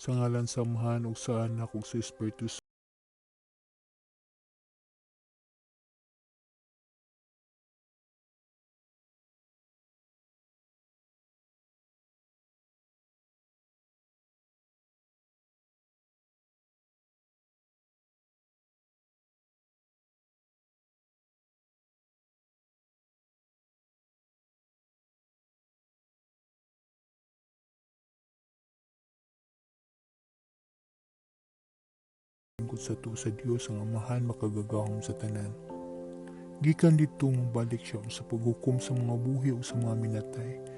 Sa ngalan sa Amahan ug sa Anak ug sa Espiritu Lingkod sa tuo sa Dios ang Amahan makagagahom sa tanan. Gikan didto mobalik siya sa paghukom sa mga buhi ug sa mga minatay.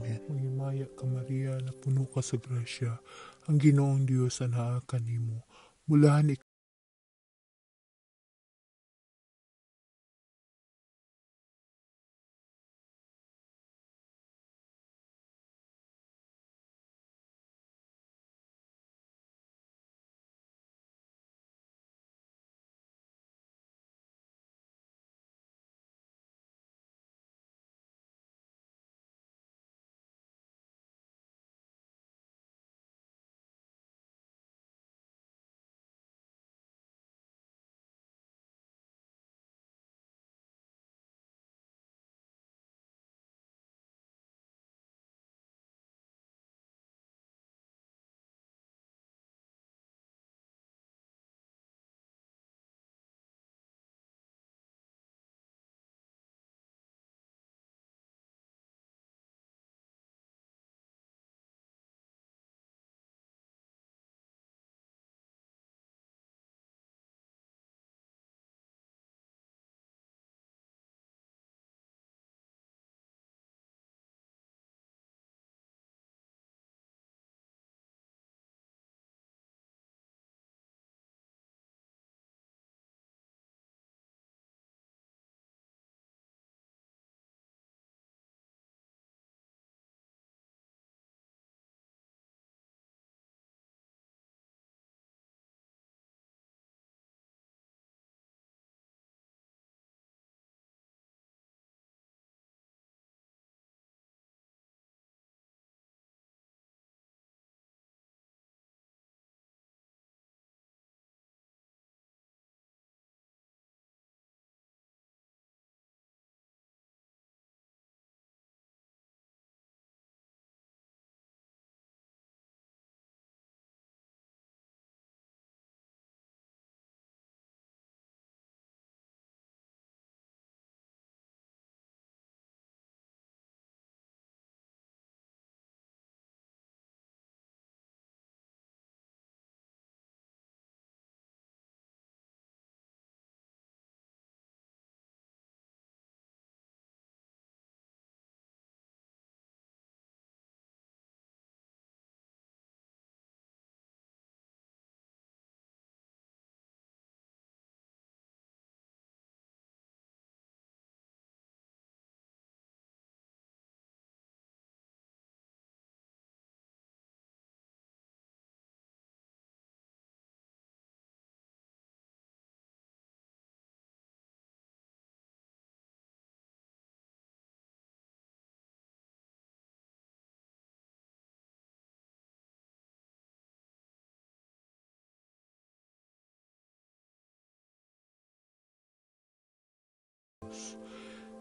Amen. Manghimaya ka Maria, napuno ka sa grasya, ang Ginoong Dios anaa kanimo. Mulahan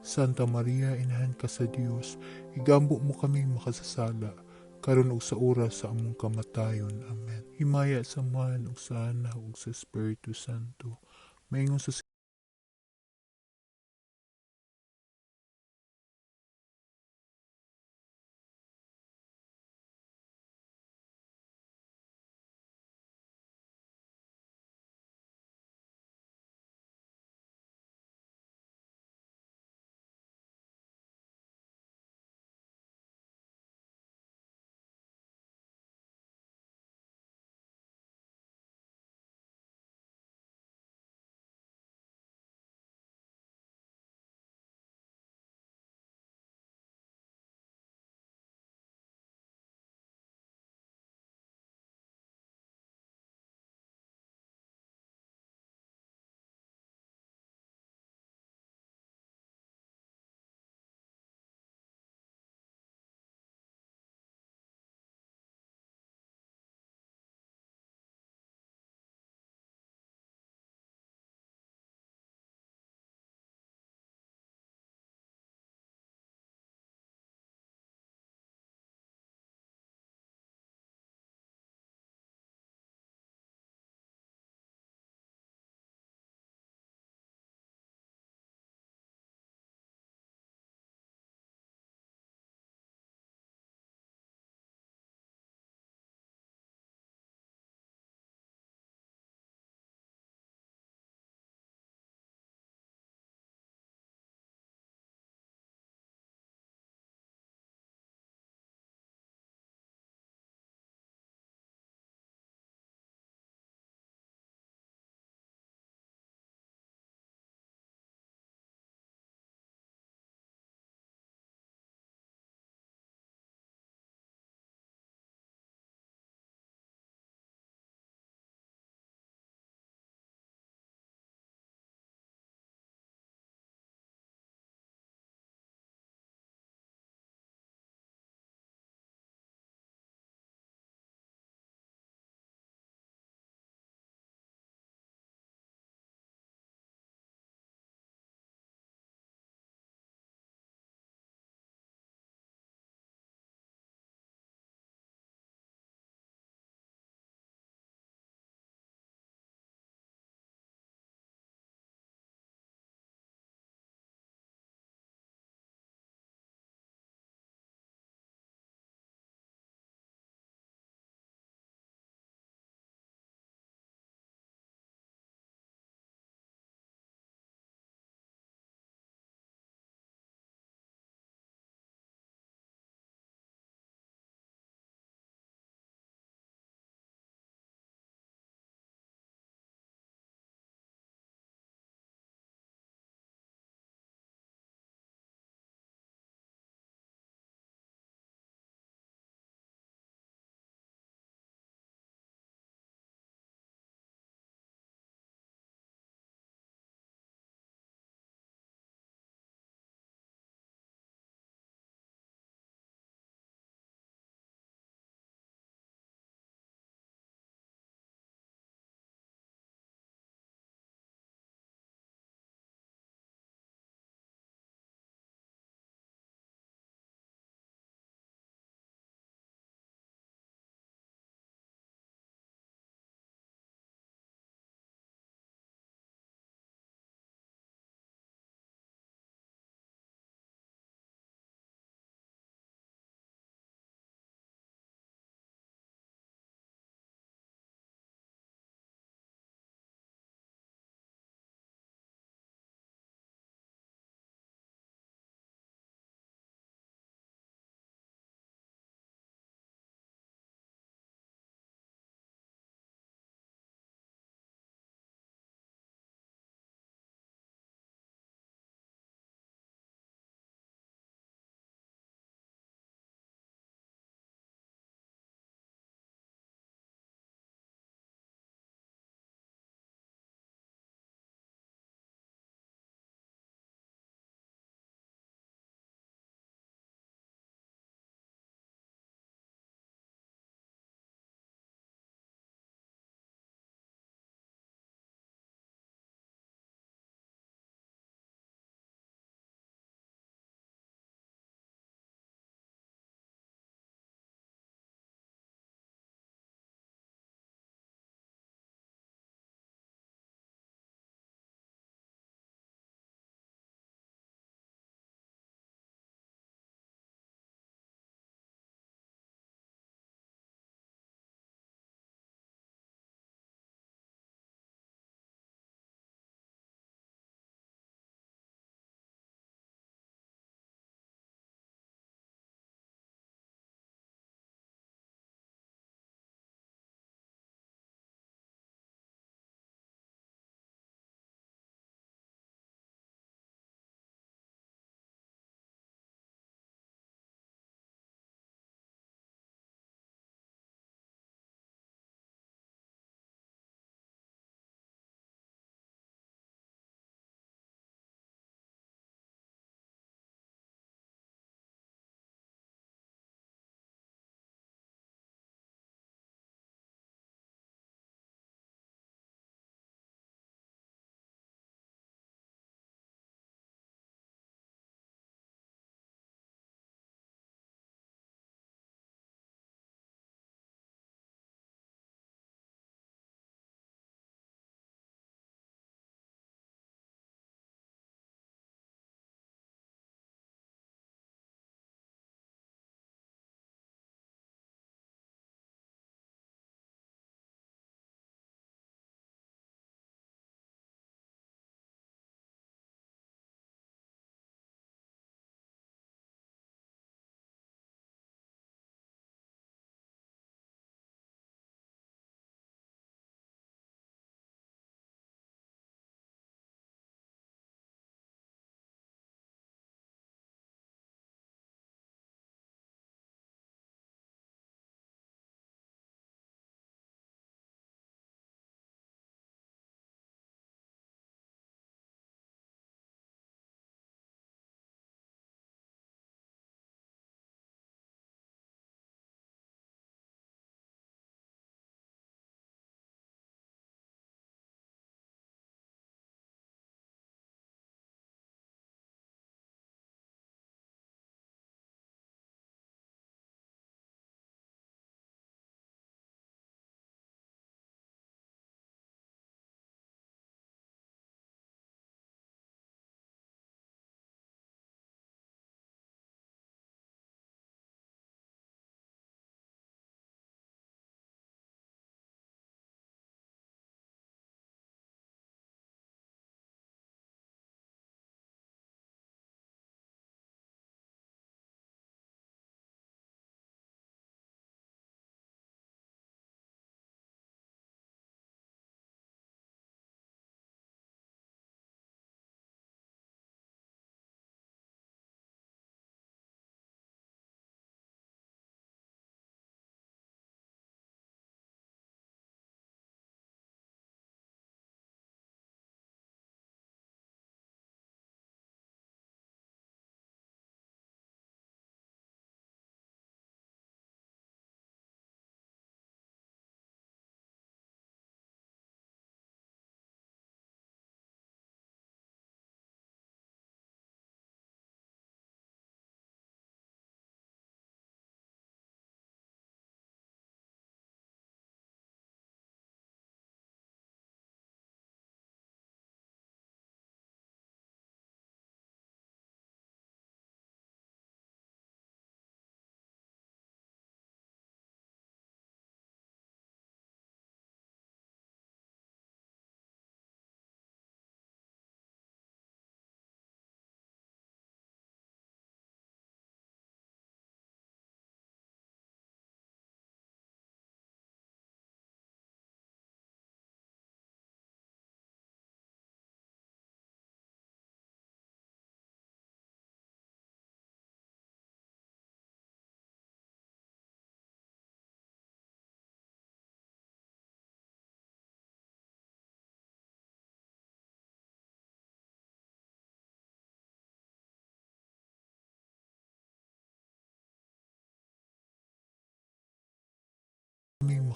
Santa Maria, Inahan ka sa Dios, igambo mo kaming makasasala, karon ug sa oras sa among kamatayon. Amen. Himaya sa Amahan ug sa Anak ug sa Espiritu Santo. Maingon sa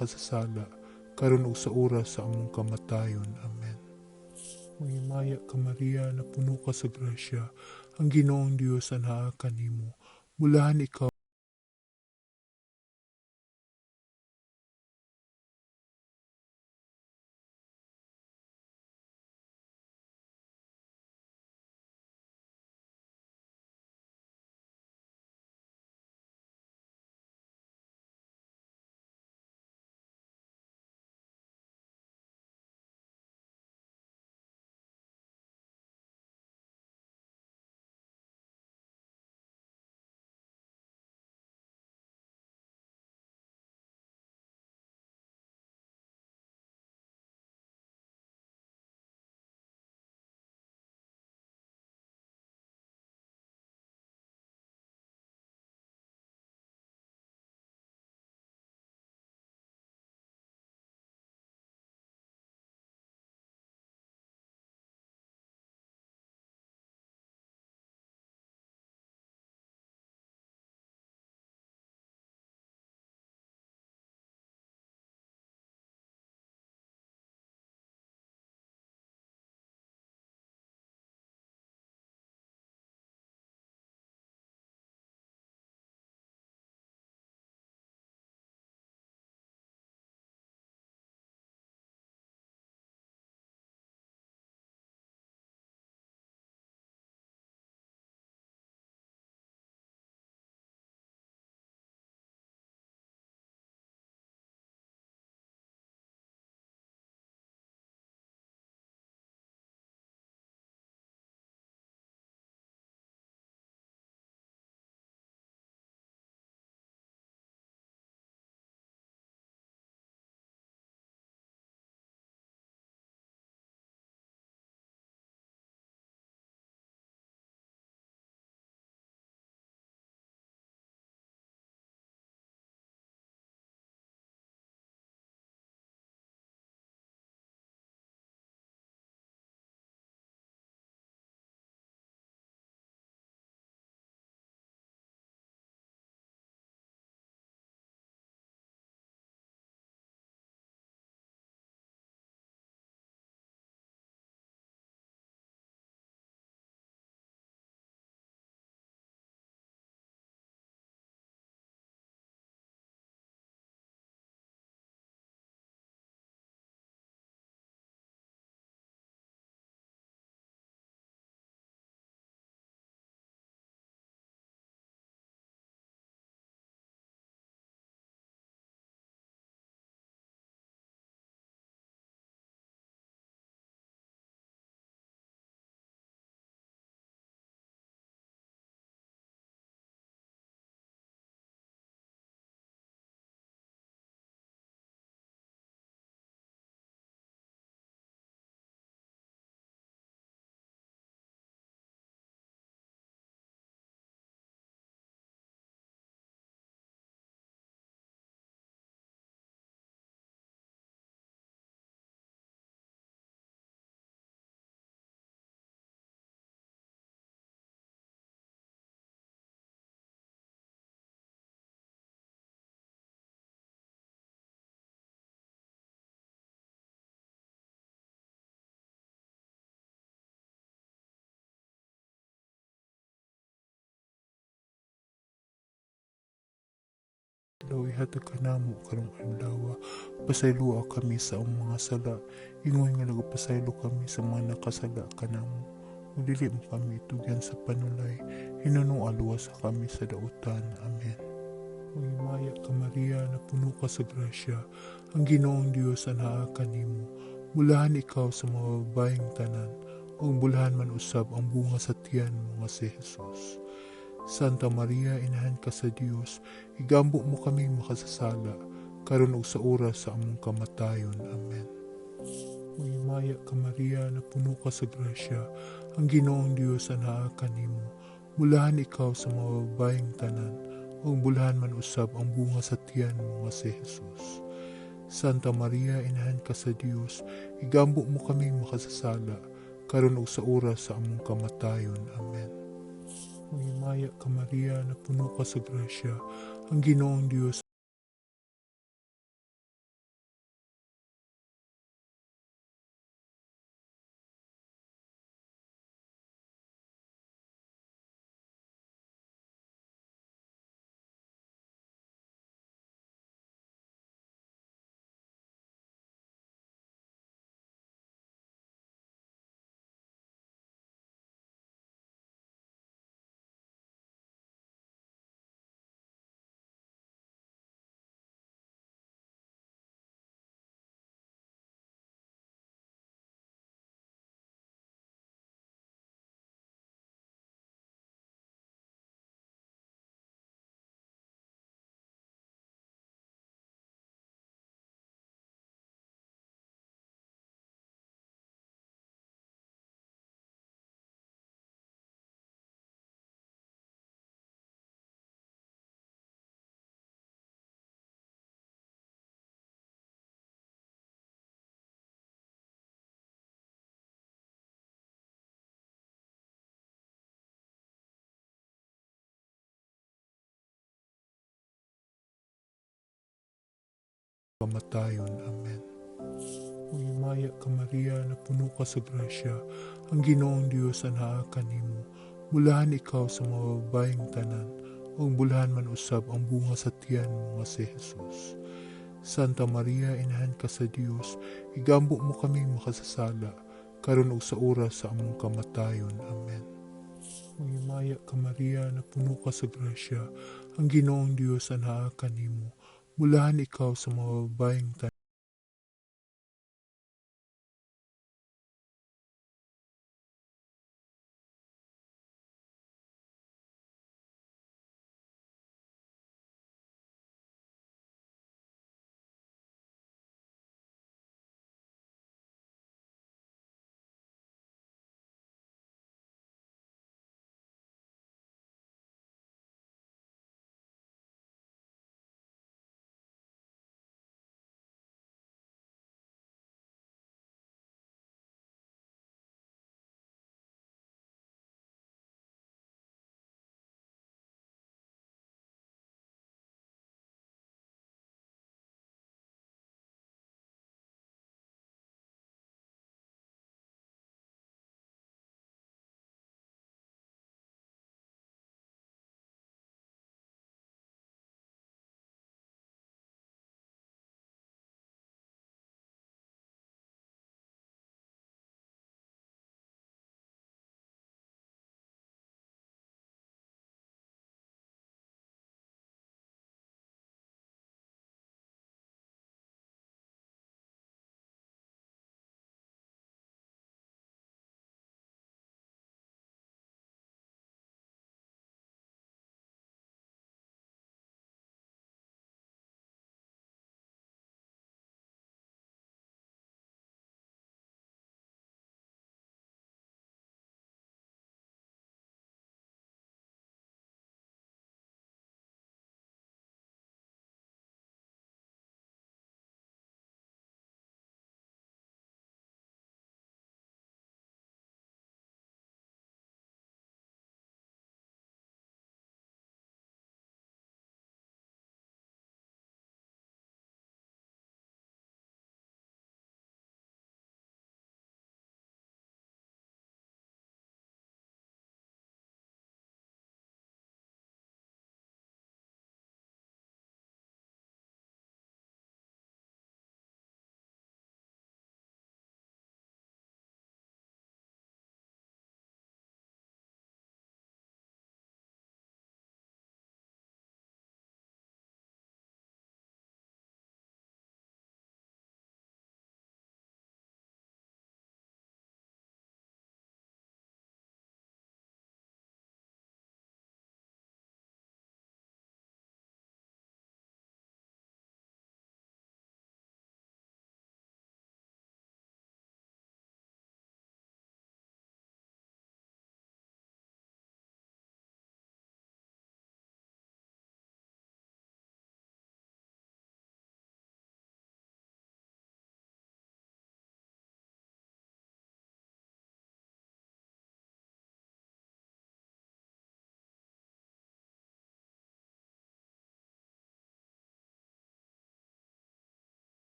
makasasala, karon ug sa oras sa among kamatayon. Amen. Mahimaya ka Maria, napuno ka sa grasya, ang Ginoong Dios anaa kanimo. Bulahan ikaw daw ihatag kanamo karong adlaw. Pasayloa kami sa among mga sala, ingon nga nagapasaylo kami sa mga nakasala kanamo. Ug dili mo kami itugyan sa panulay, hinunua luwas kami sa dautan. Amen. Mahimaya ka Maria, napuno ka sa grasya, ang Ginoong Dios anaa kanimo. Bulahan ikaw sa mga babaeng tanan, ug bulahan man usab ang bunga sa tiyan mo nga si Jesus. Santa Maria, inahan ka sa Dios, igambo mo kaming makasasala, karon ug sa oras sa among kamatayon. Amen. Mahimaya ka Maria, napuno ka sa grasya, ang Ginoong Dios anaa kanimo. Bulahan ikaw sa mga babaeng tanan, ug bulahan man usab ang bunga sa tiyan mo nga si Jesus. Santa Maria, inahan ka sa Dios, igambo mo kaming makasasala, karon ug sa oras sa among kamatayon. Amen. Mahimaya ka Maria, napuno ka sa grasya, ang Ginoong Dios Kamatayon. Amen. Maghimaya ka, Maria, napuno ka sa grasya, ang Ginoong Dios anaa kanimo. Bulahan ikaw sa mga babaeng tanan, ug bulahan man usab ang bunga sa tiyan mo nga si Jesus. Santa Maria, Inahan ka sa Dios, igambo mo kaming makasasala, karon ug sa oras sa among kamatayon. Amen. Maghimaya ka, Maria, napuno ka sa grasya, ang Ginoong Dios anaa kanimo. Bulahan ikaw sa mga babaeng tanan,